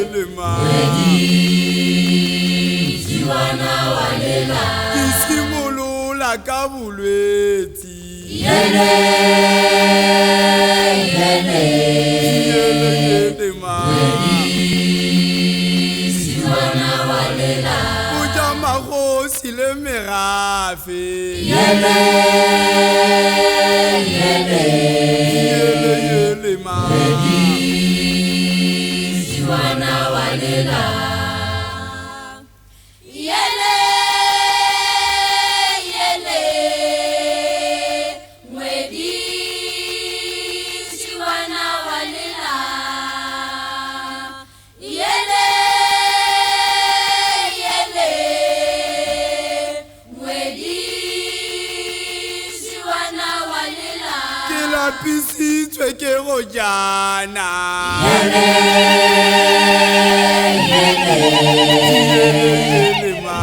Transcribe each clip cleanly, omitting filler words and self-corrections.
Yele ma. Ngwedi wa lela. Ke simolola ka bolwetsi. Yele yele. Yele yele ma. Ngwedi wa lela. Go ja magosi le merafe. Yele yele. Yele yele ma. Ngwedi wa lela. Yele yele. Ngwedi wa lela. Yele yele. Ngwedi wa lela. Ke lapisitswe ke go jana. Yele yele. Yele yele ma.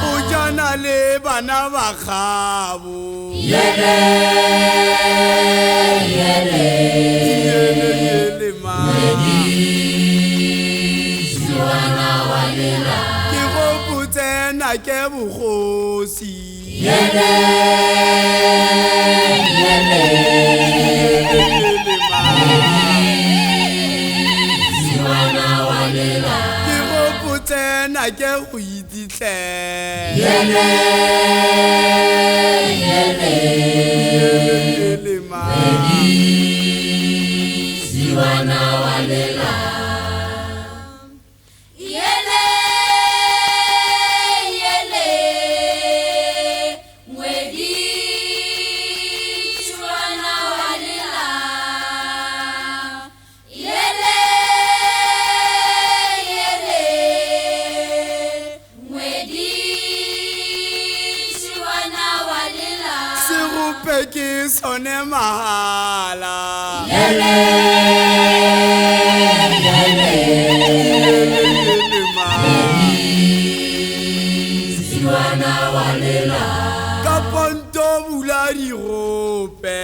O jana le bana ba gabo. Yele yele. Yele yele ma. Wa lela. Ke gopotse na ke bogosi. Yele yele. Yele yele ma. Wa lela. Ke gopotse na ke go ititle. Yele yele. Yele yele ma. Wa lela. Yele yele. Ngwedi wa lela. Yele yele. Ngwedi wa lela. Segope ke sone mahala. Yele yele. Yele yele ma. Wa lela. Ka ponto bula digope.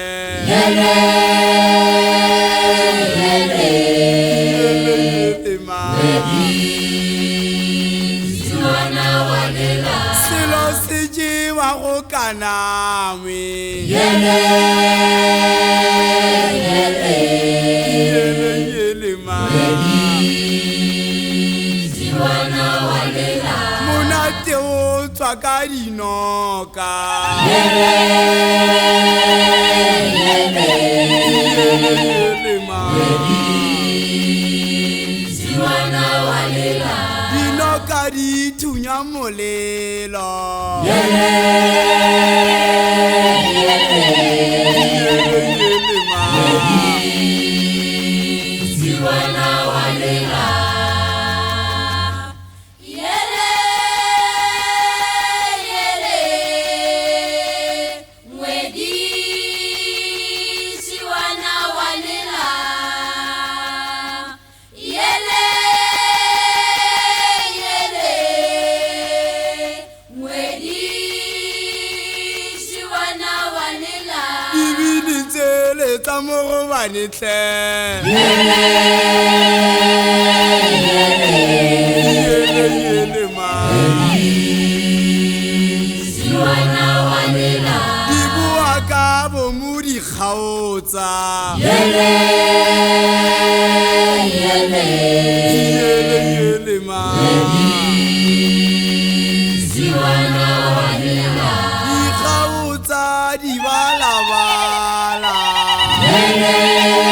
Yele yele. Yele yele ma. Wa lela. Selo se jewa go kaname. Yele yele. Yele yele ma. Wa lela. Monate o tswa ka dinoka. Yele yele. Yele yele ma. Wa lela. Dinoka di thunya molelo. Yele yele. Yele yele ma. Wa lela. Yele yele. Ngwedi wa lela. Yele yele. Ngwedi wa lela. Dibini tsele tsa mogobane tlhe. Yele yele. Yele yele ma. Wa lela. Di boa ka bomo di kgaotsa. Yele yele. Yele yele ma. Wa lela. Di kgaotsa di balabala. Yele.